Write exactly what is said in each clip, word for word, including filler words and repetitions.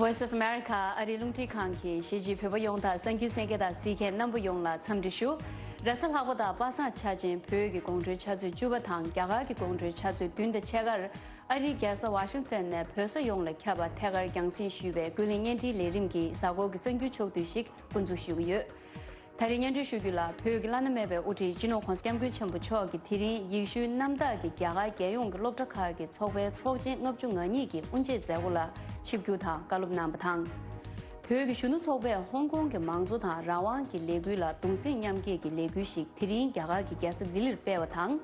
Voice of America ཨ་རིའི་རླུང་འཕྲིན་ཁང་གིས་གཞིས་བྱེས་བོད་པ་ཡོངས་དང་གསར་འགྱུར་གསན་མཁན་དང་གཟིགས་མཁན་རྣམ་པ་ཡོངས་ལ་འཚམས་འདྲི་ཞུ། རེས་གཟའ་ལྷག་པ་དང་པ་སངས་ཆ་ཅན་བོད་ཀྱི་དགོང་དྲོའི་ཆུ་ཚོད་བཅུ་པ་དང་རྒྱ་གར་གྱི་དགོང་དྲོའི་ཆུ་ཚོད་བདུན་དང་ཕྱེད་ཀར་ཨ་རིའི་རྒྱལ་ས་ཝ་ཤིང་ཏོན་ནས་བོད་ས་ཡོངས་ལ་ཁྱབ་པ་ཐད་ཀར་རྒྱང་སྲིང་ཞུས་པའི་ཀུན་གླེང་བརྙན་འཕྲིན་ལས་རིམ་གྱི་གཟའ་འཁོར་གྱི་གསར་འགྱུར་ཕྱོགས་བསྡུས་ཤིག་འགོ་འཛུགས་ཞུ་གི་ཡོད། ད་རེས་སྙན་སྒྲོན་ཞུ་རྒྱུ་ལ། བོད་ཀྱི་བླ་ན་མེད་པའི་དབུ་ཁྲིད་སྤྱི་ནོར་༧གོང་ས་༧སྐྱབས་མགོན་ཆེན་པོ་མཆོག་གིས་དེ་རིང་ཡེ་ཤུའི་གནམ་བདག་གི་རྒྱ་གར་རྒྱལ་ཡོངས་ཀྱི་སློབ་གྲྭ་ཁག་གི་ཚོགས་པའི་ཚོགས་ཆེན་ལྔ་བཅུ་ང་གཉིས་ཀྱི་དབུ་འབྱེད་མཛད་སྒོ་ལ་ཆིབས་བསྒྱུར་དང་བཀའ་སློབ་གནང་བ་དང་། བོད་ཀྱི་གཞོན་ནུ་ཚོགས་པས་ཧོང་ཀོང་གི་མང་གཙོ་དང་རང་དབང་གི་ལས་འགུལ་ལ་གདུང་སེམས་མཉམ་སྐྱེད་ཀྱི་ལས་འགུལ་ཞིག་དེ་རིང་རྒྱ་གར་གྱི་རྒྱལ་ས་ལྡི་ལིར་སྤེལ་བ་དང་།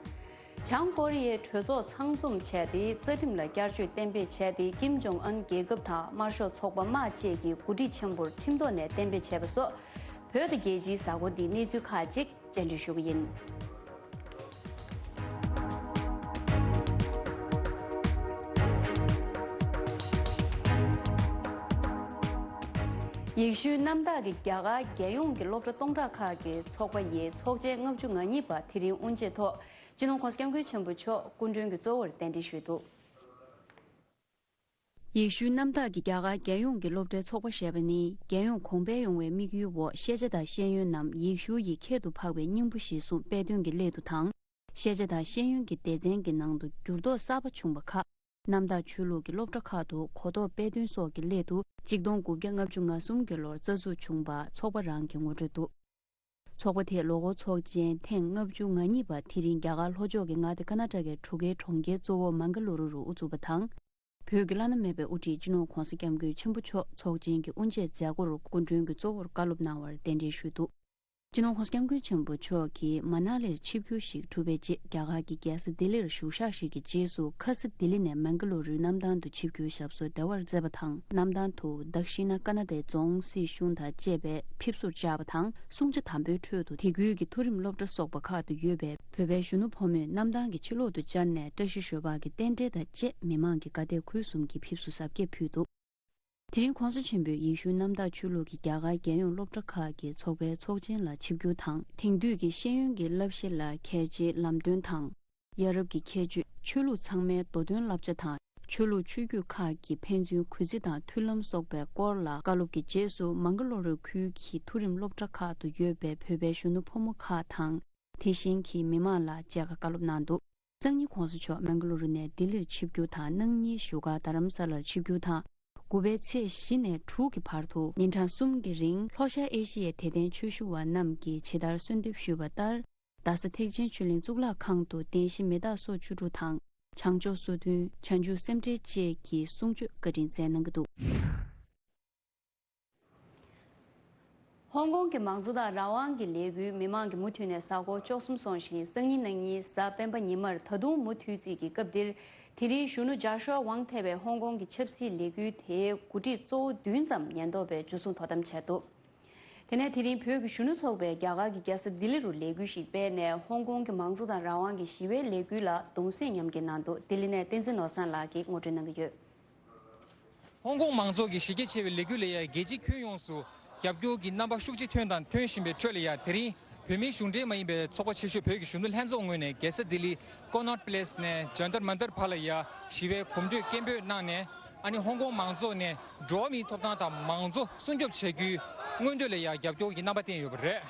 བྱང་ཀོ་རི་ཡའི་གྲོས་ཚོགས་ཚང་འཛོམས་བྱས་ཏེ། རྩ་ཁྲིམས་ལ་བསྐྱར་བཅོས་གཏན་འབེབས་བྱས་ཏེ། ཀིམ་ཇོང་ཨན་རྒྱལ་ཁབ་དང་དམར་ཤོག་ཚོགས་པ་དམག་བཅས་ཀྱི་འགོ་ཁྲིད་ཆེན་པོར་ཁྲིམས་ཐོག་ནས་གཏན་འབེབས་བྱས་པ་སོགས། བོད་དང་རྒྱལ་སྤྱིའི་གཟའ་འཁོར་འདིའི་གནས་ཚུལ་ཁག་ཅིག་སྤྱན་འདྲེན་ཞུ་གི་ཡིན། ཡེ་ཤུའི་གནམ་བདག་གི་རྒྱ་གར་རྒྱལ་ཡོངས་ཀྱི་སློབ་གྲྭ་སྟོང་ཕྲག་ཁག་གི་ཚོགས་པ་ཡི་ཚོགས་ཆེན་ལྔ་བཅུ་ང་གཉིས་པ་དེ་རིང་དབུ་འབྱེད་ཐོག་སྤྱི་ནོར་༧གོང་ས་༧སྐྱབས་མགོན་ཆེན་པོ་མཆོག་སྐུ་མགྲོན་གྱི་གཙོ་བོར་གདན་འདྲེན་ཞུས་འདུག། ཡེ་ཤུའི་གནམ་བདག་གི་རྒྱ་གར་རྒྱལ་ཡོངས་ཀྱི་སློབ་གྲྭའི་ཚོགས་པ་ཞེས་པ་ནི། རྒྱལ་ཡོངས་གོང་འཕེལ་ཡོང་བའི་དམིགས་ཡུལ་འོག་ཤེས་བྱ་དང་ཤེས་ཡོན་རྣམས་ཡེ་ཤུ་ཡི་ཁྱད་དུ་འཕགས་པའི་སྙིང་པོ་གཞིར་བཟུང་སྤེལ་དོན་གྱི་སླད་དུ་དང་། ཤེས་བྱ་དང་ཤེས་ཡོན་གྱི་སྡེ་ཚན་གྱི་ནང་དུ་འགྱུར་ལྡོག་གསར་པ་བྱུང་བ་ཁག། གནམ་བདག་ཆོས་ལུགས་ཀྱི་སློབ་གྲྭ་ཁག་ཏུ་གོ་རྟོགས་སྤེལ་དོན་སོགས་ཀྱི་སླད་དུ། གཅིག་སྟོང་དགུ་བརྒྱ་ལྔ་བཅུ་ང་གསུམ་གྱི་ལོར་རྩ་འཛུགས་བྱུང་བ་ཚོགས་པ་རང་གིས་ངོ་སྤྲོད་འདུག། ཚོགས་པ་དེའི་ལོ་འཁོར་ཚོགས་ཆེན་ཐེངས་ལྔ་བཅུ་ང་གཉིས་པ་དེ་རིང་རྒྱ་གར་ལྷོ་ཕྱོགས་ཀྱི་མངའ་སྡེ་ཀར་ན་ཊ་ཀའི་གྲུ་ཁའི་གྲོང་ཁྱེར་གཙོ་བོ་མངྒ་ལུ་རུ་རུ་དབུ་བཙུགས་པ་དང་། བོད་ཀྱི་བླ་ན་མེད་པའི་དབུ་ཁྲིད་སྤྱི་ནོར་༧གོང་ས་༧སྐྱབས་མགོན་ཆེན་པོ་མཆོག་ཚོགས་ཆེན་གྱི་དབུ་འབྱེད་མཛད་སྒོར་སྐུ་མགྲོན་གྱི་གཙོ་བོར་བཀའ་སློབ་གནང་བར་གདན་འདྲེན་ཞུས་འདུག། སྤྱི་ནོར་༧གོང་ས་༧སྐྱབས་མགོན་ཆེན་པོ་མཆོག་གིས་མ་ན་ལིར་ཆིབས་བསྒྱུར་ཞིག་གྲུབ་པའི་རྗེས། རྒྱ་གར་གྱི་རྒྱལ་ས་ལྡི་ལིར་བཞུགས་ཞག་ཞིག་གི་རྗེས་སུ། ཁ་སང་ལྡི་ལི་ནས་མངྒ་ལུ་རུའི་གནམ་ཐང་དུ་ཆིབས་བསྒྱུར་ཞབས་སོར་བདེ་བར་མཛད་པ་དང་། གནམ་ཐང་དུ་དག་ཤི་ན་ཀ་ན་ཌའི་རྫོང་སྲིད་གཞུང་དང་བཅས་པས་ཕེབས་བསུར་བཅར་བ་དང་། གསུང་ཆོས་དམ་པའི་ཁྲོད་དུ་དེ་ཁུལ་གྱི་མཐོ་རིམ་སློབ་གྲྭ་སོགས་པ་ཁག་ཏུ་ཡོད་པའི་བོད་པའི་གཞོན་ནུ་ཕོ་མོས་གནམ་ཐང་གི་ཕྱི་ལོགས་དུ་བཅར་ནས། བཀྲ་ཤིས་ཞོལ་པ་གི་རྟེན་འབྲེལ་དང་བཅས། མི་མང་གི་དགའ་དད་ཁུལ་གསུམ་གྱི་ཕེབས་བསུ་གཟབ་རྒྱས་ཕུལ་འདུག། དེ་རིང་༧གོང་ས་ཆེན་པོས་ཡེ་ཤུའི་གནམ་བདག་ཆོས་ལུགས་ཀྱི་རྒྱ་གར་རྒྱལ་ཡོངས་སློབ་གྲྭ་ཁག་གི་ཚོགས་པའི་ཚོགས་ཆེན་ལ་ཆིབས་བསྒྱུར་དང་། དེང་དུས་ཀྱི་ཤེས་ཡོན་གྱི་བསླབ་གཞི་ལ་གལ་ཆེའི་ལམ་སྟོན་དང་། ཡ་རབས་ཀྱི་ཁྱད་ཆོས། ཆོས་ལུགས་ཚང་མའི་མདོ་དོན་བསླབ་བྱ་དང་། ཆོས་ལུགས་ཆོས་བརྒྱུད་ཁག་གི་ཕན་ཚུན་གུས་བརྩི་དང་མཐུན་ལམ་སོགས་པའི་སྐོར་ལ་བཀའ་སློབ་ཀྱི་རྗེས་སུ། མངྒ་ལོ་རུ་ཁུལ་གྱི་མཐོ་རིམ་སློབ་གྲྭ་ཁག་ཏུ་ཡོད་པའི་བོད་པའི་གཞོན་ནུ་ཕོ་མོ་ཁག་དང་། དེ་བཞིན་གྱི་མི་མང་ལ་མཇལ་ཁ་བཀའ་སློབ་གནང་འདུག། སང་ཉིན་༧གོང་ས་མཆོག་མངྒ་ལུ་རུ་ནས་ལྡི་ལིར་ཆིབས་བསྒྱུར་དང་། གནངས་ཉིན་བཞུགས་སྒར་རྡ་རམ་ས་ལར་ཆིབས་བསྒྱུར་དང་། དགུ་པའི་ཚེས་བཞི་ནས་དྲུག་གི་བར་དུ་ཉིན་གྲངས་གསུམ་གྱི་རིང་ལྷོ་ཤར་ཨེ་ཤི་ཡའི་དད་ལྡན་ཆོས་ཞུ་བ་རྣམས་ཀྱིས་ཇི་ལྟར་གསོལ་འདེབས་ཞུས་པ་ལྟར། རྡ་ས་ཐེག་ཆེན་ཆོས་གླིང་གཙུག་ལག་ཁང་དུ་བདེན་བཞི་མི་རྟག་སོ་བཅུ་དྲུག་དང་། བྱང་ཕྱོགས་སོ་བདུན། བྱང་ཆུབ་སེམས་འགྲེལ་བཅས་ཀྱི་གསུང་ཆོས་བཀའ་དྲིན་སྩལ་གནང་གི་འདུག། ཧོང་ཀོང་གི་མང་གཙོ་དང་རང་དབང་གི་ལས་འགུལ་མི་མང་གིས་མུ་མཐུད་ནས་གཟའ་འཁོར་བཅུ་གསུམ་སོང་ཞིང་། སང་ཉིན་གནངས་ཉིན་གཟའ་སྤེན་པ་ཉི་མར་ད་དུང་མུ་མཐུད་རྩིས་ཀྱི་སྐབས་འདིར། དེ་རིང་གཞོན་ནུ་ཇཱ་ཤུ་ཝ་ཝང་ཐེ་བའི་ཧོང་ཀོང་གི་ཆབ་སྲིད་ལས་འགུལ་དེའི་འགོ་ཁྲིད་གཙོ་བོ་བདུན་ཙམ་ཉེན་རྟོག་པས་འཇུ་བཟུང་དོ་དམ་བྱས་འདུག། དེ་ནས་དེ་རིང་བོད་ཀྱི་གཞོན་ནུ་ཚོགས་པས་རྒྱ་གར་གྱི་རྒྱལ་ས་ལྡི་ལི་རུ་ལས་འགུལ་ཞིག་སྤེལ་ནས། ཧོང་ཀོང་གི་མང་གཙོ་དང་རང་དབང་གི་ཞི་བའི་ལས་འགུལ་ལ་གདུང་སེམས་མཉམ་སྐྱེད་གནང་འདུག། ལྡི་ལི་ནས་བསྟན་འཛིན་ནོར་བཟང་ལགས་ཀྱིས་ངོ་སྤྲོད་གནང་གི་ཡོད། ཧོང་ཀོང་མང་གཙོ་གི་གཞི་རྒྱ་ཆེ་བའི་ལས་འགུལ་ལ་ཡང་རྒྱལ་སྤྱིའི་ཁྱོན་ཡོངས་སུ་རྒྱབ་སྐྱོར་གྱི་རྣམ་པ་ཤུགས་ཆེ་ཐོན་དང་ཐོན་བཞིན་པའི་ཁྲོད་ལ་ཡང་། དེ་རིང་བོད་མིའི་གཞུང་འབྲེལ་མ་ཡིན་པའི་ཚོགས་པ་ཆེ་ཤོས་བོད་ཀྱི་གཞོན་ནུ་ལྷན་ཚོགས་ངོས་ནས་རྒྱལ་ས་ལྡི་ལི་ཀོ་ནོཊ་པེ་ལེ་སི་ནས་ཇན་ཏར་མན་ཏར་བར་ལ་ཡང་ཞི་བའི་གོམ་བགྲོད་སྐད་འབོད་གནང་ནས། ཨ་ནི་ཧོང་ཀོང་མང་ཚོགས་ནས་འགྲོ་བ་མིའི་ཐོབ་ཐང་དང་མང་གཙོ་སྲུང་སྐྱོབ་བྱ་རྒྱུའི་མངོན་འདོད་ལ་ཡང་རྒྱབ་སྐྱོར་གྱི་རྣམ་པ་བསྟན་ཡོད་པ་རེད།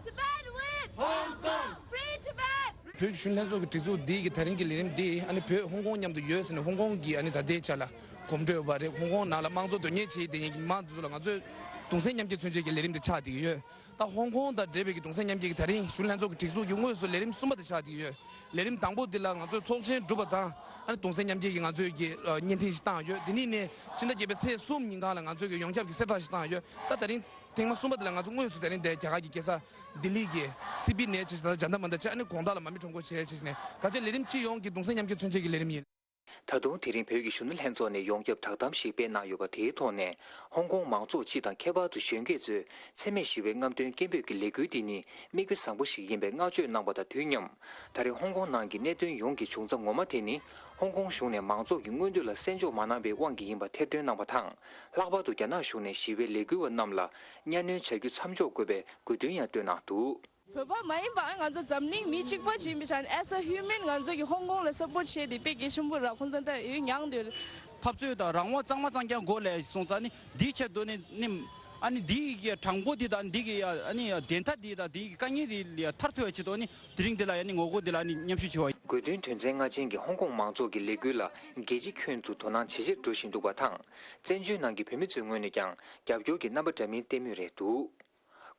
Tibet win! Hong Kong! Free Tibet! བོད་ཀྱི་གཞོན་ནུ་ལྷན་ཚོགས་ཀྱི་སྒྲིག་འཛུགས་འདི་གི་ད་རིང་གི་ལས་རིམ་འདི་ཨ་ནི་བོད་ཧོང་ཀོང་མཉམ་དུ་ཡོད་ཟེར་ནས། ཧོང་ཀོང་གི་ཨ་ནི་ད་ལྟའི་ཆ་ལ་གོམ་བགྲོད་ཡོད་པ་རེད། ཧོང་ཀོང་ནང་ལ་དམངས་གཙོ་དོན་གཉེར་བྱེད་བསྡད་མཁན་གྱི་མི་མང་དེ་ཚོ་ལ་ང་ཚོས་གདུང་སེམས་མཉམ་སྐྱེད་མཚོན་བྱེད་ཀྱི་ལས་རིམ་འདི་ཆགས་བསྡད་ཀྱི་ཡོད། ད་ཧོང་ཀོང་དང་འབྲེལ་བའི་གི་གདུང་སེམས་མཉམ་སྐྱེད་ཀྱི་ད་རིང་གཞོན་ནུ་ལྷན་ཚོགས་ཀྱི་སྒྲིག་འཛུགས་ཀྱི་དངོས་སུ་ལས་རིམ་གསུམ་པ་དེ་ཆགས་བསྡད་ཀྱི་ཡོད། ལས་རིམ་དང་པོ་འདི་ལ་ང་ཚོས་ཚོགས་ཆེན་གྲུབ་པ་དང་། ཨ་ནི་གདུང་སེམས་མཉམ་སྐྱེད་ཀྱི་ང་ཚོས་ཀྱི་བརྙན་འཕྲིན་ཞིག་བཏང་ཡོད། འདི་ནས་ནས་ཕྱི་ཟླ་བརྒྱད་པའི་ཚེས་གསུམ་ཉིན་གང་ལ་ང་ཚོས་ཀྱི་ཡོངས་ཁྱབ་ཀྱི་གསལ་བསྒྲགས་ཤིག་བཏང་ཡོད། ད་ད་རིང་ཐེངས་མ་གསུམ་པ་དེ་ལ་ང་ཚོ་དངོས་སུ་ད་རིང་འདིར་རྒྱ་གར་གྱི་རྒྱལ་ས་ལྡི་ལི་གི་སི་པི་ནས་བྱས་ད་ལྟ་ཇན་ཏར་མན་ཏར་བྱས། ཨ་ནི་དགོང་དག་ལ་མ་མི་ཁྲོམ་སྐོར་བྱས་བྱས་ནས་ག་ཚོད་ལས་རིམ་སྤྱི་ཡོངས་ཀྱི་གདུང་སེམས་མཉམ་སྐྱེད་མཚོན་བྱེད་ཀྱི་ལས་རིམ་ཡིན། ད་དུང་དེ་རིང་བོད་ཀྱི་གཞོན་ནུ་ལྷན་ཚོགས་ནས་ཡོངས་ཁྱབ་བསྒྲགས་གཏམ་ཞིག་སྤེལ་གནང་ཡོད་པ་དེའི་ཐོག་ནས། ཧོང་ཀོང་མང་ཚོགས་སྤྱི་དང་ཁྱད་པར་དུ་གཞོན་སྐྱེས་ཚོས་འཚེ་མེད་ཞི་བའི་རྔམ་སྟོན་སྐད་འབོད་ཀྱི་ལས་འགུལ་འདི་ནི་མིག་དཔེ་བཟང་པོ་ཞིག་ཡིན་པའི་བསྔགས་བརྗོད་གནང་བ་དང་དུས་མཉམ། ད་རེས་ཧོང་ཀོང་ནང་གི་གནད་དོན་ཡོངས་ཀྱི་འབྱུང་རྩ་ངོ་མ་དེ་ནི། ཧོང་ཀོང་གཞུང་ནས་མང་ཚོགས་ཀྱི་མངོན་འདོད་ལ་གསན་འཇོག་མ་གནང་བའི་དབང་གིས་ཡིན་པ་ཐེར་འདོན་གནང་བ་དང་། ལྷག་པར་དུ་རྒྱ་ནག་གཞུང་ནས་ཞི་བའི་ལས་འགུལ་བ་རྣམས་ལ་གཉའ་གནོན་བྱ་རྒྱུ་མཚམས་འཇོག་དགོས་པའི་དགོས་འདུན་ཡང་བཏོན་གནང་འདུག། བོད་པ་མ་ཡིན་པ་ང་ཚོ་འཛམ་གླིང་མི་གཅིག་པ་ཅིག་ཡིན་པའི་ཆ་ནས། as a human ང་ཚོ་གི་ཧོང་ཀོང་ལ་སབ་པོར་ཊི་བྱས་ཏེ་དཔེ་གལ་ཆེན་པོ་ར། ཁོང་ཚོ་ད་ཡོད་མྱངས་འདུག་འཐབ་རྩོད་དང་རང་དབང་གཙང་མ་གཙང་རྐྱང་སྒོ་ལས་སོང་ཙང་ནི་འདིའི་ཆེད་དུ་ནི་ནི་ཨ་ནི་འདིའི་གི་གྲངས་འབོར་འདི་དང་འདི་གི་ཨ་ནི་བདེན་མཐའ་འདི་དང་འདི་གི་དཀའ་ངལ་འདི་ལས་ཐར་ཐུབ་པའི་ཆེད་དུ་ནི་དེ་རིང་འདི་ལ་ཡ་ནི་ངོ་རྒོལ་འདི་ལ་ནི་མཉམ་ཞུགས་བྱས་པ་ཡིན། དགོས་འདུན་དོན་ཚན་ལྔ་ཅན་གྱི་ཧོང་ཀོང་མང་ཚོགས་ཀྱི་ལས་འགུལ་ལ་རྒྱལ་སྤྱི་ཁྱོན་དུ་དོ་སྣང་ཇེ་ཆེར་འགྲོ་བཞིན་འདུག་པ་དང་། བཙན་བྱོལ་ནང་གི་བོད་མི་ཚོའི་ངོས་ནས་ཀྱང་རྒྱབ་སྐྱོར་གྱི་རྣམ་པ་འདྲ་མིན་བསྟན་མུས་རེད་འདུག་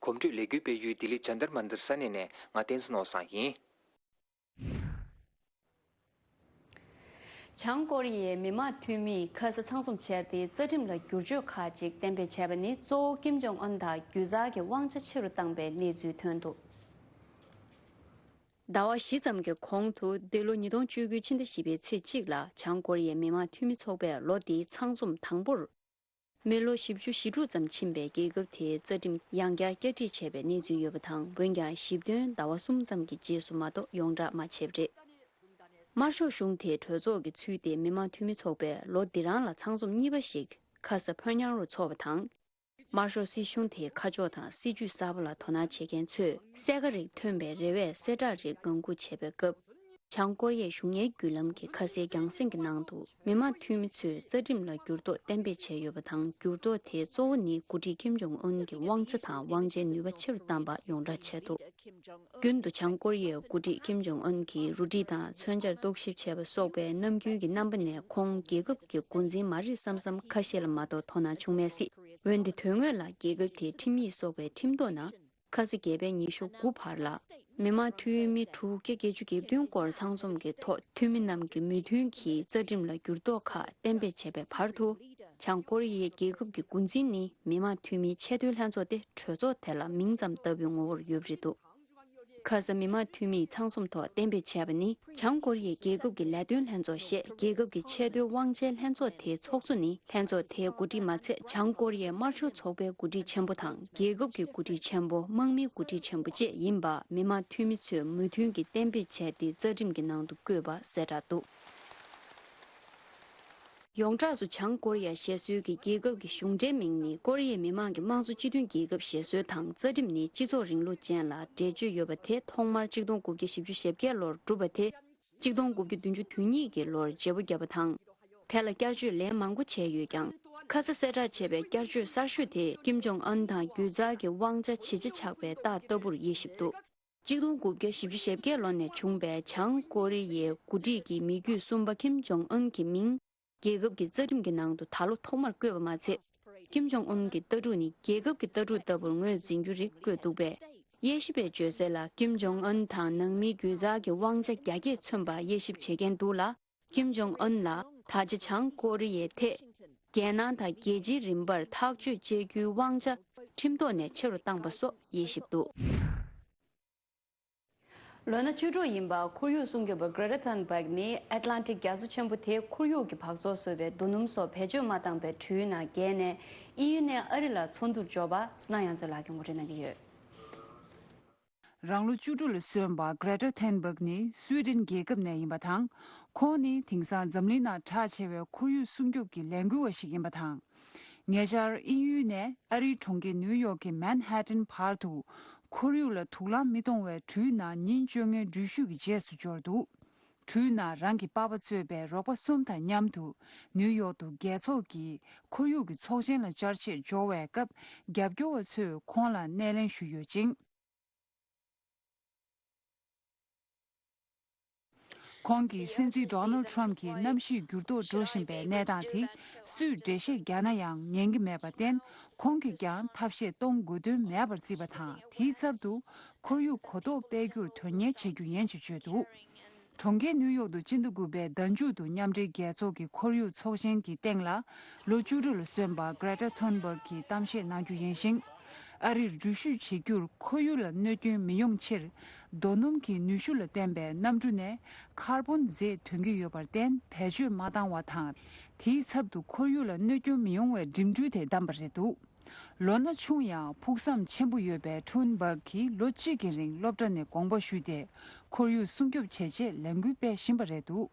གོམ་བགྲོད་ལས་འགུལ་སྤེལ་ཡུལ་ལྡི་ལི་ཇན་ཏར་མན་ཏར་ས་གནས་ནས་ང་བསྟན་འཛིན་ནོར་བཟང་ཡིན། བྱང་ཀོ་རི་ཡའི་མི་དམངས་འཐུས་མིས་ཁ་ས་ཚང་འཛོམས་བྱས་ཏེ་རྩ་ཁྲིམས་ལ་བསྒྱུར་བཅོས་ཁག་ཅིག་གཏན་འབེབས་བྱས་པ་ནི་གཙོ་བོ་ཀིམ་ཇོང་ཨུན་དང་སྒྱུ་རྩལ་གྱི་དབང་ཆ་ཆེ་རུ་བཏང་པའི་གནས་ཚུལ་ཐོན་འདུག་ཟླ་བ་བཞི་ཙམ་གྱི་གོང་དུ་འདི་ལོ་ཉིས་སྟོང་བཅུ་དགུ་ཕྱི་ཟླ་བཞི་པའི་ཚེས་གཅིག་ལ་བྱང་ཀོ་རི་ཡའི་མི་དམངས་འཐུས་མི་ཚོགས་པས་ལོ་འདིའི་ཚང་འཛོམས་དང་པོར། མི་ལོ་བཞི་བཅུ་ཞེ་དྲུག་ཙམ་ཕྱིན་པའི་རྒྱལ་ཁབ་དེའི་རྩ་ཁྲིམས་ཡང་བསྐྱར་བསྐྱར་སྒྲིག་བྱས་པའི་གནས་ཚུལ་ཡོད་པ་དང་། འོན་ཀྱང་ཞི་བདུན་ཟླ་བ་གསུམ་ཙམ་གྱི་རྗེས་སུ་མ་གཏོགས་ཡོངས་བསྒྲགས་མ་བྱས་པ་རེད། དམར་ཤོག་གཞུང་དེའི་གྲོས་ཚོགས་ཀྱི་ཚུལ་དེ་མི་དམངས་འཐུས་མི་ཚོགས་པས་ལོ་འདི་རང་ལ་ཚང་འཛོམས་གཉིས་པ་ཞིག་ཁ་ས་ཕོ་ཉང་རུ་འཚོགས་པ་དང་། དམར་ཤོག་སྲིད་གཞུང་དེའི་ཁ་ཕྱོགས་དང་སྲིད་ཇུས་གསར་པ་ལ་དོ་སྣང་བྱེད་མཁན་ཚོས་གསལ་ཁ་རིགས་ཐོན་པའི་རེ་བའི་གསལ་བསྒྲགས་རིགས་ངང་སྒུག་བྱེད་པའི་སྐབས། བྱང་ཀོ་རི་ཡའི་གཞུང་གཉེར་བརྒྱུད་ལམ་གྱི་ཁ་གསལ་རྒྱང་སྲིང་གི་ནང་དུ། མི་དམངས་འཐུས་མི་ཚོས་རྩ་ཁྲིམས་ལ་འགྱུར་ལྡོག་གཏན་འབེབས་བྱས་ཡོད་པ་དང་། འགྱུར་ལྡོག་དེ་གཙོ་བོ་ནི་འགོ་ཁྲིད་ཀིམ་ཇོང་ཨུན་གྱི་དབང་ཆ་དང་དབང་ཆའི་ནུས་པ་ཆེ་རུ་བཏང་པ་ཡོངས་གྲགས་བྱས་འདུག་རྒྱུན་དུ་བྱང་ཀོ་རི་ཡའི་འགོ་ཁྲིད་ཀིམ་ཇོང་ཨུན་གྱིས་རུ་སྒྲིག་དང་མཚོན་ཆར་རྟོག་ཞིབ་བྱས་པ་སོགས་པའི་ནམ་རྒྱུན་གྱི་རྣམ་པ་ནས་ཁོང་རྒྱལ་ཁབ་ཀྱི་འགོ་འཛིན་མ་རེད་བསམ་བསམ་ཁ་ཤས་ལ་མ་གཏོགས་དོ་སྣང་བྱུང་མེད་སྲིད། འོན་ཏེ་དོན་དངོས་ལ་རྒྱལ་ཁབ་དེའི་ཁྲིམས་ཡིག་སོགས་པའི་ཁྲིམས་ཐོག་ན། ཁ་ས་བརྒྱད་པའི་ཉི་ཤུ་དགུ་བར་ལ། མི་དམངས་འཐུས་མི་དྲུག་བརྒྱ་བརྒྱད་ཅུ་གྱ་བདུན་སྐོར་ཚང་འཛོམས་ཀྱི་ཐོག་འཐུས་མི་རྣམས་ཀྱི་མོས་མཐུན་གྱིས་རྩ་ཁྲིམས་ལ་འགྱུར་ལྡོག་ཁག་གཏན་འབེབས་བྱས་པའི་བར་དུ། བྱང་ཀོ་རི་ཡའི་རྒྱལ་ཁབ་ཀྱི་འགོ་འཛིན་ནི་མི་དམངས་འཐུས་མིའི་ཆེས་མཐོའི་ལྷན་ཚོགས་ཏེ་གྲོས་ཚོགས་དེ་ལ་མིང་ཙམ་བཏབ་པའི་ངོ་བོར་ཡོད་པ་རེད་འདུག་ཁ་ས་མི་དམངས་འཐུས་མིའི་ཚང་འཛོམས་ཐོག་གཏན་འབེབས་བྱས་པ་ནི། བྱང་ཀོ་རི་ཡའི་རྒྱལ་ཁབ་ཀྱི་ལས་དོན་ལྷན་ཚོགས་ཞེས་རྒྱལ་ཁབ་ཀྱི་ཆེས་མཐོའི་དབང་ཆའི་ལྷན་ཚོགས་དེའི་ཚོགས་གཙོ་ནི། ལྷན་ཚོགས་དེའི་འགོ་ཁྲིད་མ་ཚད་བྱང་ཀོ་རི་ཡའི་དམར་ཤོག་ཚོགས་པའི་འགོ་ཁྲིད་ཆེན་པོ་དང་། རྒྱལ་ཁབ་ཀྱི་འགོ་ཁྲིད་ཆེན་པོ། དམག་མིའི་འགོ་ཁྲིད་ཆེན་པོ་བཅས་ཡིན་པ་མི་དམངས་འཐུས་མི་ཚོས་མོས་མཐུན་གྱིས་གཏན་འབེབས་བྱས་ཏེ་རྩ་ཁྲིམས་ཀྱི་ནང་དུ་བཀོད་པ་གསལ་བསྒྲགས་འདུག་ཡོངས་གྲགས་སུ་བྱང་ཀོ་རི་ཡ་ཞེས་སྲོལ་གྱི་རྒྱལ་ཁབ་ཀྱི་གཞུང་འབྲེལ་མིང་ནི་ཀོ་རི་ཡའི་མི་དམངས་ཀྱི་དམངས་གཙོ་སྤྱི་མཐུན་རྒྱལ་ཁབ་ཞེས་སྲོལ་དང་། རྩ་ཁྲིམས་ནི་སྤྱི་ཚོགས་རིང་ལུགས་ཅན་ལ་འགྲེལ་བརྗོད་ཡོད་པ་དེ་ཐོག་མར་གཅིག་སྟོང་དགུ་བརྒྱ་བཞི་བཅུ་ཞེ་བརྒྱད་ལོར་གྲུབ་པ་དེ། གཅིག་སྟོང་དགུ་བརྒྱ་བདུན་ཅུ་དོན་གཉིས་ཀྱི་ལོར་བརྗེ་པོ་བརྒྱབ་པ་དང་། དེ་ལ་བསྐྱར་བཅོས་ལན་མང་པོ་བྱས་ཡོད་ཀྱང་། ཁ་ས་གསལ་བསྒྲགས་བྱས་པའི་བསྐྱར་བཅོས་གསར་ཤོས་དེ་ཀིམ་ཇོང་ཨན་དང་སྒྱུ་རྩལ་གྱི་དབང་ཆ་ཇེ་ཆེ་ཆགས་པའི་རྟགས་ལྟ་བུར་དབྱེ་ཞིབ་འདུག་གཅིག་སྟོང་དགུ་བརྒྱ་བཞི་བཅུ་ཞེ་བརྒྱད་ལོ་ནས་བྱུང་བའི་བྱང་ཀོ་རི་ཡའི་འགོ་ཁྲིད་ཀྱི་མི་རྒྱུད་གསུམ་པ་ཀིམ་ཇོང་ཨུན་གྱི་མིང་རྒྱལ་ཁབ་ཀྱི་རྩ་ཁྲིམས་ཀྱི་ནང་དུ་ད་ལོ་ཐོག་མར་བཀོད་པ་མ་ཚད། ཀིམ་ཇོང་ཨུན་གྱི་ལྟ་གྲུབ་ནི་རྒྱལ་ཁབ་ཀྱི་ལྟ་གྲུབ་ལྟ་བུར་ངོས་འཛིན་རྒྱུ་རིགས་བཀོད་འདུག་པས། དབྱེ་ཞིབ་པས་བརྗོད་གསལ་ལ་ཀིམ་ཇོང་ཨུན་དང་ནང་མིའི་སྒྱུ་རྩལ་གྱི་དབང་ཆ་རྒྱ་སྐྱེད་མཚོན་པ་དབྱེ་ཞིབ་བྱེད་མཁན་འདུག་ལ། ཀིམ་ཇོང་ཨུན་ལ་ད་ཆ་བྱང་ཀོ་རི་ཡའི་ཐད། རྒྱལ་ནང་དང་རྒྱལ་སྤྱིའི་རིམ་པར་ཐག་གཅོད་བྱེད་རྒྱུའི་དབང་ཆ་ཁྲིམས་ཐོག་ནས་ཆེ་རུ་བཏང་པ་སོགས་དབྱེ་ཞིབ་འདུག་ལོ་ན་བཅུ་དྲུག་ཡིན་པ་ཁོར་ཡུག་སྲུང་སྐྱོབ་པ་Greta Thunberg ནི་ཨེཊ་ལན་ཊིག་རྒྱ་མཚོ་ཆེན་པོ་དེ་ཁོར་ཡུག་གི་འབག་བཙོག་བཟོ་བའི་རྡོ་སྣུམ་སོགས་བེད་སྤྱོད་མ་བཏང་བའི་གྲུའི་ནང་བརྒལ་ནས་དབྱིན་ཡུལ་ནས་ཨ་རི་ལ་ཚོགས་འདུར་འབྱོར་བ་སྣང་ཡང་ཚོའི་ལག་གི་ངོ་སྤྲོད་གནང་གི་ཡོད། རང་ལོ་བཅུ་དྲུག་ལ་སོན་པ་Greta Thunberg ནི་སུའེ་ཏེན་རྒྱལ་ཁབ་ནས་ཡིན་པ་དང་། ཁོང་ནི་དེང་སང་འཛམ་གླིང་ནང་གྲགས་ཆེ་བའི་ཁོར་ཡུག་སྲུང་སྐྱོབ་ཀྱི་ལས་འགུལ་བ་ཞིག་ཡིན་པ་དང་། ཉེ་ཆར་དབྱིན་ཡུལ་ནས་ཨ་རིའི་གྲོང་ཁྱེར་ནིའུ་ཡོག་གི་Manhattan་བར་དུ་ཁོར་ཡུག་ལ་དུག་རླངས་མི་གཏོང་བའི་གྲུའི་ནང་ཉིན་བཅོ་ལྔའི་འགྲུལ་བཞུད་ཀྱི་རྗེས་སུ་འབྱོར་འདུག་གྲུའི་ནང་རང་གི་པགས་པ་གཙོས་པའི་རོགས་པ་གསུམ་དང་མཉམ་དུ་ནིའུ་ཡོག་ཏུ་རྒྱལ་ཚོགས་ཀྱི་ཁོར་ཡུག་གི་ཚོགས་ཆེན་ལ་བཅར་ཆེད་འབྱོར་བའི་སྐབས། རྒྱབ་སྐྱོར་བ་ཚོས་ཁོང་ལ་སྣེ་ལེན་ཞུས་ཡོད་ཅིང་། ཁོང་གིས་སྲིད་འཛིན་Donald Trump་གྱི་གནམ་གཤིས་འགྱུར་ལྡོག་འགྲོ་བཞིན་པའི་གནས་སྟངས་དེ་སུས་འགྲེལ་བཤད་རྒྱག་ན་ཡང་ཉན་གྱི་མེད་པར་བརྟེན། ཁོང་གིས་ཀྱང་ཐབས་ཤེས་གཏོང་དགོས་དོན་མེད་པར་བརྩིས་པ་དང་། དེའི་ཚབ་ཏུ་ཁོར་ཡུག་གོ་རྟོགས་སྤེལ་རྒྱུར་དོན་གཉེར་བྱེད་རྒྱུ་ཡིན་ཞེས་བརྗོད་འདུག་གྲོང་ཁྱེར་ནིའུ་ཡོག་ཏུ་སྤྱི་ཟླ་དགུ་པའི་ཟླ་མཇུག་ཏུ་མཉམ་འབྲེལ་རྒྱལ་ཚོགས་ཀྱི་ཁོར་ཡུག་ཚོགས་ཆེན་གྱི་སྟེང་ལ་ལོ་བཅུ་དྲུག་ལ་སོན་པ་Greta Thunberg་གིས་གཏམ་བཤད་གནང་རྒྱུ་ཡིན་ཞིང་། ཨ་རིར་འགྲུལ་བཞུད་བྱེད་རྒྱུར་ཁོར་ཡུག་ལ་གནོད་སྐྱོན་མི་ཡོང་ཕྱིར། རྡོ་སྣུམ་གྱི་ནུས་ཤུགས་ལ་བརྟེན་པའི་གནམ་གྲུ་ནས་ཁར་བོན་རྫས་ཐོན་གྱི་ཡོད་པར་བརྟེན། བེད་སྤྱོད་མ་བཏང་བ་དང་། དེའི་ཚབ་ཏུ་ཁོར་ཡུག་ལ་གནོད་སྐྱོན་མི་ཡོང་བའི་འགྲིམ་འགྲུལ་དེ་བདམས་པ་རེད་འདུག་ལོ་ན་ཆུང་ཡང་ཕུགས་བསམ་ཆེན་པོ་ཡོད་པའི་Thunberg་གིས་ལོ་གཅིག་གི་རིང་སློབ་གྲྭ་ནས་དགོངས་པ་ཞུས་ཏེ། ཁོར་ཡུག་སྲུང་སྐྱོབ་བྱེད་ཆེད་ལས་འགུལ་སྤེལ་བཞིན་པ་རེད་འདུག་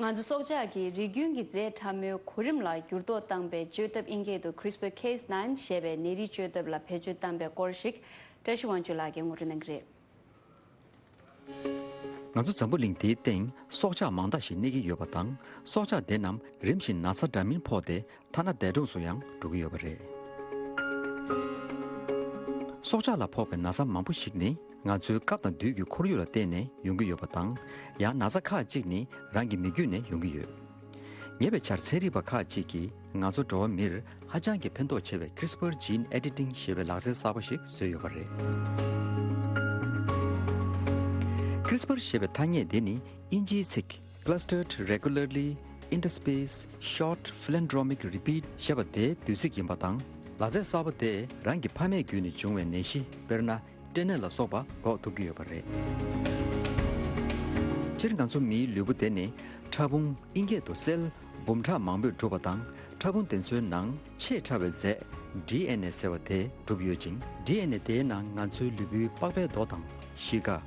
ང་ཚོ་སྲོག་ཆགས་ཀྱི་རིགས་རྒྱུན་གྱི་རྫས་ཕྲ་མོའི་གོ་རིམ་ལ་འགྱུར་ལྡོག་བཏང་པའི་བཅོས་ཐབས་ཨིན་སྐད་དུ་CRISPR Cas nine ཞེས་པའི་ནད་རིགས་བཅོས་ཐབས་ལ་བེད་སྤྱོད་བཏང་པའི་སྐོར་ཞིག་བཀྲ་ཤིས་དབང་ཕྱུག་ལགས་ཀྱིས་ངོ་སྤྲོད་གནང་གི་རེད། ང་ཚོ་འཛམ་བུ་གླིང་འདིའི་སྟེང་སྲོག་ཆགས་མང་དག་ཞིག་གནས་ཀྱི་ཡོད་པ་དང་། སྲོག་ཆགས་དེ་རྣམས་རིམ་བཞིན་ན་ཚ་འདྲ་མིན་ཕོག་སྟེ། ཐ་ན་འདས་གྲོངས་སུ་ཡང་འགྲོ་གི་ཡོད་པ་རེད། སྲོག་ཆགས་ལ་ཕོག་པའི་ན་ཚ་མང་པོ་ཞིག་ནི་ང་ཚོའི་སྐབས་དང་དུས་ཀྱི་ཁོར་ཡུག་ལ་བརྟེན་ནས་ཡོང་གི་ཡོད་པ་དང་། ཡང་ན་ཚ་ཁག་ཅིག་ནི་རང་གི་མི་རྒྱུད་ནས་ཡོང་གི་ཡོད། ཉེ་བའི་ཆར་ཚན་རིག་པ་ཁག་ཅིག་གིས་ང་ཚོ་འགྲོ་བ་མིར་ཧ་ཅང་གི་ཕན་ཐོགས་ཆེ་བའི་CRISPR gene editing ཞེས་པའི་ལག་རྩལ་གསར་པ་ཞིག་བཟོས་ཡོད་པ་རེད། CRISPR ཞེས་པའི་ཐ་སྙད་འདི་ནི་དབྱིན་ཇིའི་ཚིག Clustered regularly interspaced short palindromic repeat ཞེས་པ་དེའི་བསྡུས་ཚིག་ཡིན་པ་དང་། ལག་རྩལ་གསར་པ་དེས་རང་གི་ཕ་མེས་བརྒྱུད་ནས་བྱུང་བའི་ནད་གཞི་དཔེར་ན། སྐྲན་ནད་ལ་སོགས་པ་འགོག་ཐུབ་ཀྱི་ཡོད་པ་རེད། སྤྱིར་ང་ཚོ་མིའི་ལུས་པོ་དེ་ནི་ཕྲ་ཕུང་ཨིན་སྐད་དུ་སེལ་འབུམ་ཕྲག་མང་པོས་གྲུབ་པ་དང་། ཕྲ་ཕུང་དེ་ཚོའི་ནང་ཆེས་ཕྲ་བའི་རྫས་ཌི་ཨེན་ཨེ་ཟེར་བ་དེ་གྲུབ་ཡོད་ཅིང་། ཌི་ཨེན་ཨེ་དེའི་ནང་ང་ཚོའི་ལུས་པོའི་པགས་པའི་མདོག་དང་། གཤིས་ཀ།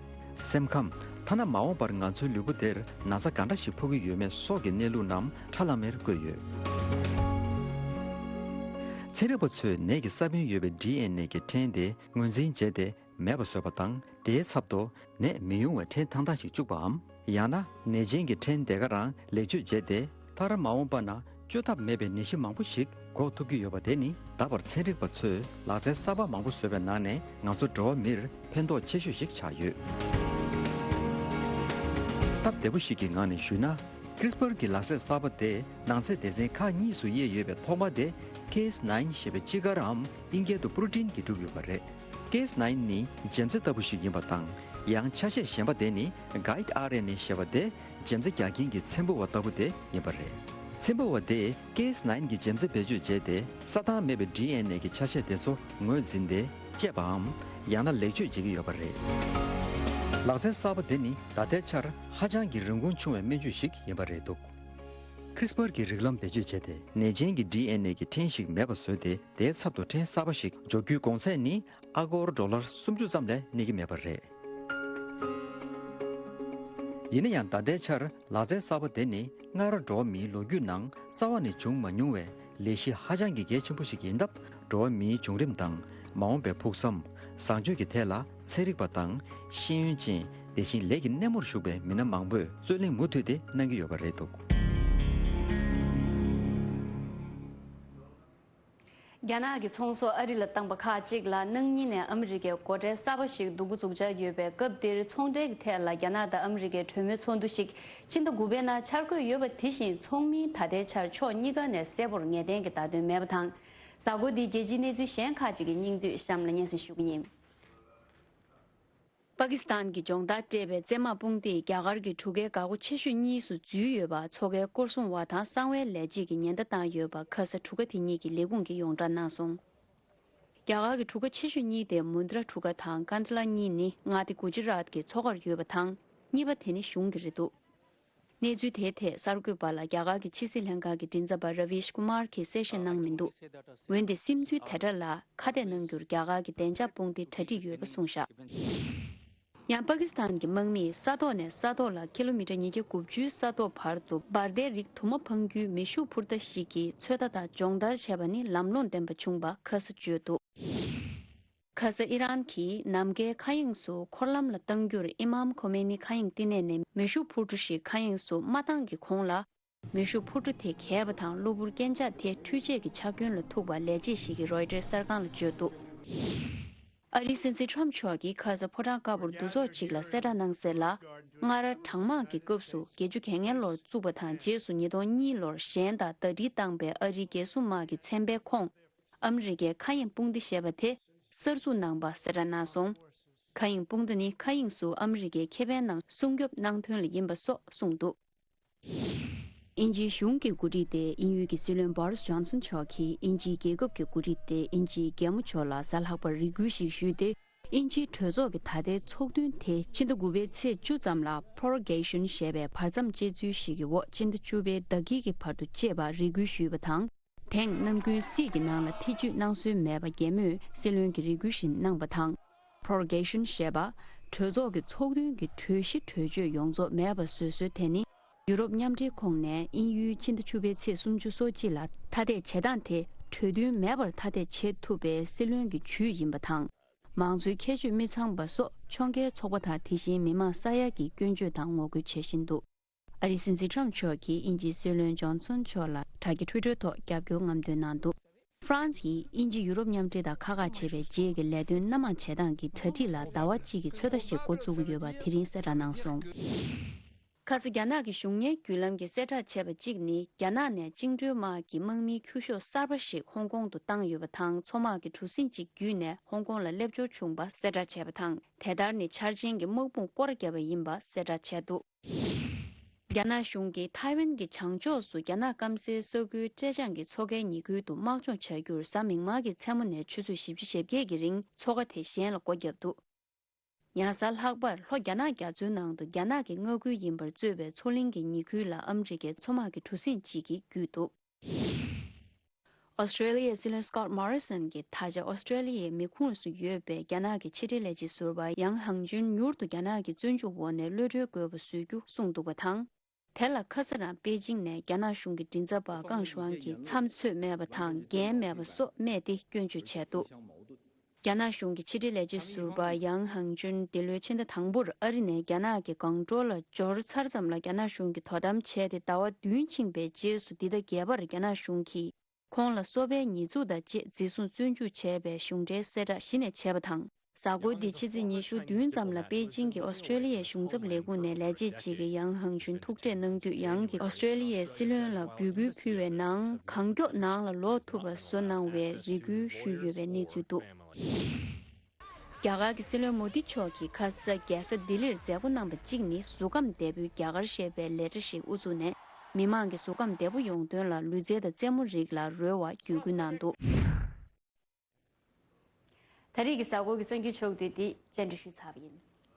སེམས་ཁམས། ཐ་ན་མ་འོངས་པར་ང་ཚོའི་ལུས་པོ་དེར་ན་ཚ་ག་འདྲ་ཞིག་ཕོག་གི་ཡོད་མེད་སོགས་ཀྱི་གནས་ལུགས་རྣམས་ཁྲ་ལམ་མེར་བཀོད་ཡོད། ཚན་རིག་པ་ཚོས་ནད་ཀྱི་ས་བོན་ཡོད་པའི་ཌི་ཨེན་ཨེ་གྱི་ཕྲན་དེ་ངོས་འཛིན་བྱས་ཏེ། མེད་པ་བཟོས་པ་དང་། དེའི་ཚབ་ཏུ་ནད་མི་ཡོང་བའི་ཕྲན་ཐང་ཐང་ཞིག་བཅུག་པའམ། ཡང་ན་ནད་ཅན་གྱི་ཕྲན་དེ་ག་རང་ལེགས་བཅོས་བྱས་ཏེ། མཐར་མ་འོངས་པ་ན་བཅོས་ཐབས་མེད་པའི་ནད་གཞི་མང་པོ་ཞིག་འགོག་ཐུབ་ཀྱི་ཡོད་པ་དེ་ནི། ད་བར་ཚན་རིག་པ་ཚོས་ལག་རྩལ་གསར་པ་མང་པོ་བཟོས་པའི་ནང་ནས་ང་ཚོ་འགྲོ་བ་མིར་ཕན་ཐོགས་ཆེ་ཤོས་ཤིག་ཆགས་ཡོད། སྟབས་བདེ་པོ་ཞིག་གི་ངང་ནས་ཞུས་ན། CRISPR གྱི་ལག་རྩལ་གསར་པ་དེ་ནང་གསེས་སྡེ་ཚན་ཁག་གཉིས་སུ་དབྱེ་ཡོད་པའི་ཐོག་མ་དེ་Cas nine ཞེས་པའི་སྤྱི་སྐར་འམ་ཨིན་སྐད་དུ་པྲོ་ཊིན་གྱིས་གྲུབ་ཡོད་པ་རེད། Cas nine ནི་འཇེམ་རྩྭ་ལྟ་བུ་ཞིག་ཡིན་པ་དང་། ཡང་ཆ་ཤས་གཞན་པ་དེ་ནི་Guide R N A ཞེས་པ་དེ་འཇེམ་རྩྭ་རྒྱག་མཁན་གྱི་ཚེམ་བུ་བ་ལྟ་བུ་དེ་ཡིན་པ་རེད། ཚེམ་བུ་བ་དེས་Cas nine གྱི་འཇེམ་རྩྭ་བེད་སྤྱོད་བྱས་ཏེ། ས་ཐང་མེད་པའི་ཌི་ཨེན་ཨེ་གྱི་ཆ་ཤས་དེ་ཚོ་ངོས་འཛིན་ཏེ་བཅད་པའམ། ཡང་ན་ལེགས་བཅོས་བྱེད་ཀྱི་ཡོད་པ་རེད། ལག་རྩལ་གསར་པ་དེ་ནི་ད་ལྟའི་ཆར་ཧ་ཅང་གི་རིན་གོང་ཆུང་བའི་སྨན་བཅོས་ཤིག་ཡིན་པ་རེད་འདུག CRISPR གྱི་རིགས་ལམ་བེད་སྤྱོད་བྱས་ཏེ། ནད་ཅན་གྱི་ཌི་ཨེན་ཨེ་གྱི་ཕྲན་ཞིག་མེད་པ་བཟོས་ཏེ། དེའི་ཚབ་ཏུ་ཕྲན་གསར་པ་ཞིག་འཇོག་རྒྱུའི་གོང་ཚད་ནི་ཨ་སྒོར་ཌོ་ལར་སུམ་ཅུ་ཙམ་ལས་གནས་ཀྱི་མེད་པ་རེད། ཡིན་ན་ཡང་། ད་ལྟའི་ཆར་ལག་རྩལ་གསར་པ་དེ་ནི་སྔར་འགྲོ་བ་མིའི་ལོ་རྒྱུས་ནང་རྩ་བ་ནས་བྱུང་མ་མྱོང་བའི་ལས་གཞི་ཧ་ཅང་གི་གལ་ཆེན་པོ་ཞིག་ཡིན་སྟབས། འགྲོ་བ་མིའི་བྱུང་རིམ་དང་། མ་འོངས་པའི་ཕུགས་བསམ། བཟང་སྤྱོད་ཀྱི་ཐད་ལ་ཚན་རིག་པ་དང་། ཤེས་ཡོན་ཅན། དེ་བཞིན་ལས་ཀྱི་སྣེ་མོར་ཞུགས་པའི་མི་སྣ་མང་པོས་རྩོད་གླེང་མུ་མཐུད་དེ་གནང་གི་ཡོད་པ་རེད་འདུག་རྒྱ་ནག་གི་ཚོང་ཟོག་ཨ་རི་ལ་བཏང་པ་ཁག་ཅིག་ལ་གནངས་ཉིན་ནས་ཨ་མི་རི་ཀའི་སྒོ་ཁྲལ་གསར་པ་ཞིག་འདུག་འགོ་འཛུགས་འཆར་ཡོད་པའི་སྐབས་འདིར། ཚོང་འབྲེལ་གྱི་ཐད་ལ་རྒྱ་ནག་དང་ཨ་མི་རི་ཀའི་གྲོས་མོལ་ཚོགས་འདུ་ཞིག་ཕྱི་ཟླ་དགུ་པའི་ནང་འཆར་འགོད་ཡོད་པ་དེ་བཞིན། ཚོགས་མིའི་ད་ལྟའི་ཆར་ཕྱོགས་གཉིས་ཀ་ནས་གསལ་པོར་ངེས་གཏན་གྱི་བརྡ་དོན་མེད་པ་དང་། གཟའ་འཁོར་འདིའི་རྒྱལ་སྤྱིའི་གནས་ཚུལ་གཞན་ཁག་ཅིག་གི་སྙིང་བསྡུས་གཤམ་ལ་སྙན་སེང་ཞུ་གི་ཡིན། པ་ཀི་སི་ཐན་གྱི་སྦྱོང་བརྡར་སྤྲད་པའི་བཙན་དམག་དཔུང་སྡེས་རྒྱ་གར་གྱི་གྲུ་ཁའི་འགག་སྒོ་ཆེ་ཤོས་གཉིས་སུ་འཛུལ་ཡོད་པ། མཚོ་ཁའི་སྐོར་སྲུང་བ་དང་གསང་བའི་ལས་བྱེད་ཀྱིས་ཉེན་བརྡ་བཏང་ཡོད་པ། ཁ་ས་གྲུ་ཁ་དེ་གཉིས་ཀྱི་ལས་ཁུངས་ཀྱིས་ཡོངས་བསྒྲགས་གནང་སོང་། རྒྱ་གར་གྱི་གྲུ་ཁ་ཆེ་ཤོས་གཉིས་ཏེ་མུན་དྲ་གྲུ་ཁ་དང་ཀན་ཏི་ལ་གཉིས་ནི་མངའ་སྡེ་གུ་ཇི་རཱཏ་ཀྱི་མཚོ་ཁར་ཡོད་པ་དང་། གཉིས་པ་དེ་ནི་གཞུང་གི་རེད་འདུག་གནས་ཚུལ་དེའི་ཐད་གསར་འགོད་པ་ལ་རྒྱ་གར་གྱི་ཕྱི་སྲིད་ལྷན་ཁང་གི་མགྲིན་ཚབ་པ་ར་བིཤ་ཀུ་མར་གྱིས་གསལ་བཤད་གནང་མི་འདུག་འོན་ཏེ་སིམ་འཛུལ་དེ་འདྲ་ལ་ཁ་གཏད་གནང་རྒྱུར་རྒྱ་གར་གྱི་བདེ་འཇགས་དཔུང་སྡེས་གྲ་སྒྲིག་ཡོད་པ་གསུངས་བཞག་ཡང་པ་ཀི་སི་ཐན་གྱི་དམག་མིས་ས་ཐོག་ནས་ས་ཐོག་ལ་ཀི་ལོ་མི་ཊར་ཉིས་བརྒྱ་དགུ་བཅུའི་ས་ཐོག་བར་དུ་འབར་མདེལ་རིགས་དུ་མ་འཕང་རྒྱུའི་མེ་ཤུགས་འཕུར་མདའ་ཞིག་གི་ཚོད་ལྟ་དང་སྦྱོང་བརྡར་བྱས་པ་ནི་ལམ་ལྷོང་ལྡན་པ་བྱུང་བ་ཁ་ས་བརྗོད་འདུག་ཁ་ས་ཨི་རན་གྱིས་ནམ་མཁའི་མཁའ་དབྱིངས་སུ་འཁོར་ལམ་ལ་གཏང་རྒྱུར་ཨི་མམ་ཁོ་མེ་ནི་མཁའ་དབྱིངས་བསྟི་གནས་ནས་མེ་ཤུགས་འཕུར་གྲུ་ཞིག་མཁའ་དབྱིངས་སུ་མ་བཏང་གི་གོང་ལ། མེ་ཤུགས་འཕུར་གྲུ་དེ་གས་པ་དང་གློ་བུར་རྐྱེན་ཆག་དེ་འཕྲུལ་ཆས་ཀྱི་ཆག་སྐྱོན་ལ་ཐུག་པ་ལས་བྱེད་ཞིག་གིས་རོའི་ཊར་གསར་ཁང་ལ་བརྗོད་འདུག་ཨ་རིའི་སྲིད་འཛིན་ཁྲོམ་མཆོག་གིས་ཁ་ས་ཕོ་བྲང་དཀར་པོར་འདུ་ཚོགས་ཤིག་ལ་གསལ་བསྒྲགས་གནང་གསལ་ལ། སྔར་གྲང་དམག་གི་སྐབས་སུ་བརྒྱད་ཅུ་གྱ་ལྔའི་ལོར་བཙུགས་པ་དང་། རྗེས་སུ་ཉིས་སྟོང་གཉིས་ལོར་གཞན་དང་ཟླ་སྒྲིལ་བཏང་པའི་ཨ་རིའི་རྒྱལ་སྲུང་དམག་གི་ཚན་པའི་ཁོངས་ཨ་མི་རི་ཀའི་མཁའ་དབྱིངས་དཔུང་སྡེ་ཞེས་པ་དེ་གསར་འཛུགས་གནང་པ་གསལ་བསྒྲགས་གནང་སོང་། མཁའ་དབྱིངས་དཔུང་སྡེ་ནི་མཁའ་དབྱིངས་སུ་ཨ་མི་རི་ཀའི་ཁེ་ཕན་ནང་སྲུང་སྐྱོབ་གནང་དོན་ལ་ཡིན་པ་སོགས་གསུངས་འདུག་དབྱིན་ཇིའི་གཞུང་གི་འགོ་ཁྲིད་དེ་དབྱིན་ཡུལ་གྱི་སྲིད་བློན་བྷོ་རིས་ཇོན་སན་མཆོག་གིས་དབྱིན་ཇིའི་རྒྱལ་ཁབ་ཀྱི་འགོ་ཁྲིད་དེ་དབྱིན་ཇིའི་རྒྱལ་མོ་མཆོག་ལ་གཟའ་ལྷག་པར་རེ་སྐུལ་ཞིག་ཞུས་ཏེ། དབྱིན་ཇིའི་གྲོས་ཚོགས་ཀྱི་ད་ལྟའི་ཚོགས་ཐུན་དེ་ཕྱི་ཟླ་དགུ་པའི་ཚེས་བཅུ་ཙམ་ལ་prorogation ཞེས་པའི་བར་མཚམས་བཅད་ཚུལ་ཞིག་གི་འོག་ཕྱི་ཟླ་བཅུ་པའི་ཟླ་དཀྱིལ་གྱི་བར་དུ་བཅད་པར་རེ་སྐུལ་ཞུས་པ་དང་། དེང་ནམ་རྒྱུན་སྲིད་ཀྱི་ནང་ལ་ཐེ་ཇུས་གནང་སྲོལ་མེད་པ་རྒྱལ་མོས་སྲིད་བློན་གྱི་རེ་སྐུལ་བཞིན་གནང་པ་དང་། prorogation ཞེས་པ། གྲོས་ཚོགས་ཀྱི་ཚོགས་ཐུན་གྱི་གྲོས་གཞི་གྲོས་ཆོད་ཡོངས་རྫོགས་མེད་པ་བཟོ་སྲོལ་དེ་ནི། ཡུ་རོབ་མཉམ་འབྲེལ་ཁོངས་ནས་དབྱིན་ཡུལ་ཕྱི་ཟླ་བཅུ་པའི་ཚེས་སུམ་ཅུ་སོ་གཅིག་ལ་ཐ་དད་བྱེད་སྟངས་དེ་གྲོས་མཐུན་མེད་པར་ཐ་དད་བྱེད་ཐུབ་པའི་སྲིད་བློན་གྱི་ཇུས་ཡིན་པ་དང་། མང་གཙོའི་ཁྱད་ཆོས་མི་ཚང་པ་སོགས་ཕྱོགས་འགལ་ཚོགས་པ་དང་དེ་བཞིན་མི་མང་ས་ཡ་གིས་སྐྱོན་བརྗོད་དང་ངོ་རྒོལ་བྱེད་བཞིན་འདུག་ཨ་རིའི་སྲིད་འཛིན་ཁྲམ་མཆོག་གིས་དབྱིན་ཇིའི་སྲིད་བློན་ཇོན་སོན་མཆོག་ལ་དྲ་རྒྱ་Twitter་ཐོག་རྒྱབ་སྐྱོར་རྔམ་སྟོན་གནང་འདུག་ཧྥ་རན་སི་ཡིས་དབྱིན་ཇི་ཡུ་རོབ་མཉམ་འབྲེལ་དང་ཁ་ཁ་བྱེད་པའི་རྗེས་ཀྱི་ལས་དོན་སྣ་མང་བྱེད་སྟངས་ཀྱི་གྲ་སྒྲིག་ལ་ཟླ་བ་གཅིག་གི་ཚོད་ལྟ་ཞིག་འགོ་བཙུགས་ཀྱི་ཡོད་པ་དེ་རིང་གསལ་བསྒྲགས་གནང་སོང་། ཁ་ས་རྒྱ་ནག་གི་གཞུང་གཉེར་བརྒྱུད་ལམ་གྱིས་གསལ་བསྒྲགས་བྱས་པ་གཅིག་ནི། རྒྱ་ནག་ནས་བཅིངས་འགྲོལ་དམག་གི་དམག་མིའི་ཁྱུ་ཤོག་གསར་པ་ཞིག་ཧོང་ཀོང་དུ་བཏང་ཡོད་པ་དང་། མཚོ་དམག་གི་གྲུ་གཟིངས་གཅིག་བརྒྱུད་ནས་ཧོང་ཀོང་ལ་སླེབས་འབྱོར་བྱུང་པ་གསལ་བསྒྲགས་བྱས་པ་དང་། དེ་ལྟར་ནི་འཆར་ཅན་གྱི་དམག་དཔུང་སྐོར་བརྒྱབ་པ་ཡིན་པ་གསལ་བསྒྲགས་བྱས་འདུག་རྒྱ་ནག་གཞུང་གིས་ཐའེ་ཝན་གྱི་བྱང་ཕྱོགས་སུ་རྒྱ་ནག་སྐམ་སའི་ས་ཁུལ་ཀྲེ་ཅང་གི་མཚོ་ཁའི་ཉེ་ཁུལ་དུ་དམག་སྦྱོང་བྱ་རྒྱུར་གཟའ་མིག་དམར་གྱི་མཚན་མོ་ནས་ཆུ་ཚོད་བཞི་བཅུ་ཞེ་བརྒྱད་ཀྱི་རིང་མཚོ་ཁ་དེ་གཞན་ལ་སྒོ་བརྒྱབ་འདུག་ཉ་གཟའ་ལྷག་པར་ལྷོ་རྒྱ་ནག་རྒྱ་མཚོའི་ནང་དུ་རྒྱ་ནག་གི་མངའ་ཁུལ་ཡིན་པར་གཙོས་པའི་མཚོ་གླིང་གི་ཉེ་ཁུལ་ལ་ཨ་མི་རི་ཀའི་མཚོ་དམག་གི་གྲུ་གཟིངས་གཅིག་གིས་བརྒྱུད་འདུག་ཨོ་སི་ཀྲེ་ལི་ཡའི་སྲིད་བློན་Scott Morrison་གྱིས་ད་ཆ་ཨོ་སི་ཀྲེ་ལི་ཡའི་མི་ཁུངས་སུ་ཡོད་པའི་རྒྱ་ནག་གི་ཕྱི་འབྲེལ་ལས་བྱེད་ཟུར་པ་ཡང་ཧང་ཅུན་མྱུར་དུ་རྒྱ་ནག་གི་བཙོན་འཇུག་འོག་ནས་གློད་གྲོལ་དགོས་པ་བཟོ་རྒྱུ་གསུངས་འདུག་པ་དང་། དེ་ལ་ཁ་སང་རང་པེ་ཅིང་ནས་རྒྱ་ནག་གཞུང་གི་མགྲིན་ཚབ་པ་ཀང་ཞུའང་གིས་མཚམས་ཚོད་མེད་པ་དང་འགན་མེད་པ་སོགས་སྨྲས་ཏེ་སྐྱོན་བརྗོད་བྱས་འདུག་རྒྱ་ནག་གཞུང་གི་ཕྱི་འབྲེལ་ལས་བྱེད་ཟུར་པ་ཡང་ཧང་ཅུན་འདི་ལོའི་ཕྱི་ཟླ་དང་པོར་ཨ་རི་ནས་རྒྱ་ནག་གི་སྒང་ཏོག་ལ་འབྱོར་ཚར་ཙམ་ལ། རྒྱ་ནག་གཞུང་གིས་དོ་དམ་བྱས་ཏེ་ཟླ་བ་བདུན་ཕྱིན་པའི་རྗེས་སུ་འདི་ཟླ་བརྒྱད་པར་རྒྱ་ནག་གཞུང་གིས་ཁོང་ལ་སོ་པའི་ཉེས་འཛུགས་དང་བཅས་འཛིན་བཟུང་བཙོན་འཇུག་བྱས་པའི་གཞུང་འབྲེལ་གསལ་བསྒྲགས་གཞི་ནས་བྱས་པ་དང་། གཟའ་འཁོར་འདིའི་ཕྱི་ཚེས་ཉི་ཤུ་བདུན་ཙམ་ལ་པེ་ཅིང་གི་ཨོ་སི་ཀྲེ་ལི་ཡའི་གཞུང་ཚབ་ལས་ཁུངས་ནས་ལས་བྱེད་ཅིག་གིས་ཡང་ཧང་ཅུན་ཐུག་འཕྲད་གནང་དུས། ཡང་གིས་ཨོ་སི་ཀྲེ་ལི་ཡའི་སྲིད་བློན་ལ་འབོད་སྐུལ་ཕུལ་བའི་ནང་། གང་མགྱོགས་ནང་ལ་ལོག་ཐུབ་པ་བཟོ་གནང་བའི་རེ་སྐུལ་ཞུས་ཡོད་པའི་གནས་ཚུལ་འདུག་རྒྱ་གར་གྱི་སྲིད་བློན་མོ་དི་མཆོག་གིས་ཁ་ས་རྒྱལ་ས་ལྡི་ལིར་མཛད་སྒོ་གནང་པ་གཅིག་ནི་གཟུགས་ཁམས་བདེ་པོའི་རྒྱ་གར་ཞེས་པའི་ལས་གྲྭ་ཞིག་དབུ་བཙུགས་ནས། མི་མང་གི་གཟུགས་ཁམས་བདེ་པོ་ཡོང་དོན་ལ་ལུས་རྩལ་དང་རྩེད་མོ་རིགས་ལ་རོལ་བར་བརྒྱུད་སྐུལ་གནང་འདུག་ད་རེས་ཀྱི་གཟའ་འཁོར་གྱི་གསར་འགྱུར་ཕྱོགས་བསྡུས་འདི་བཅར་འདྲི་ཞུས་ཚར་བ་ཡིན།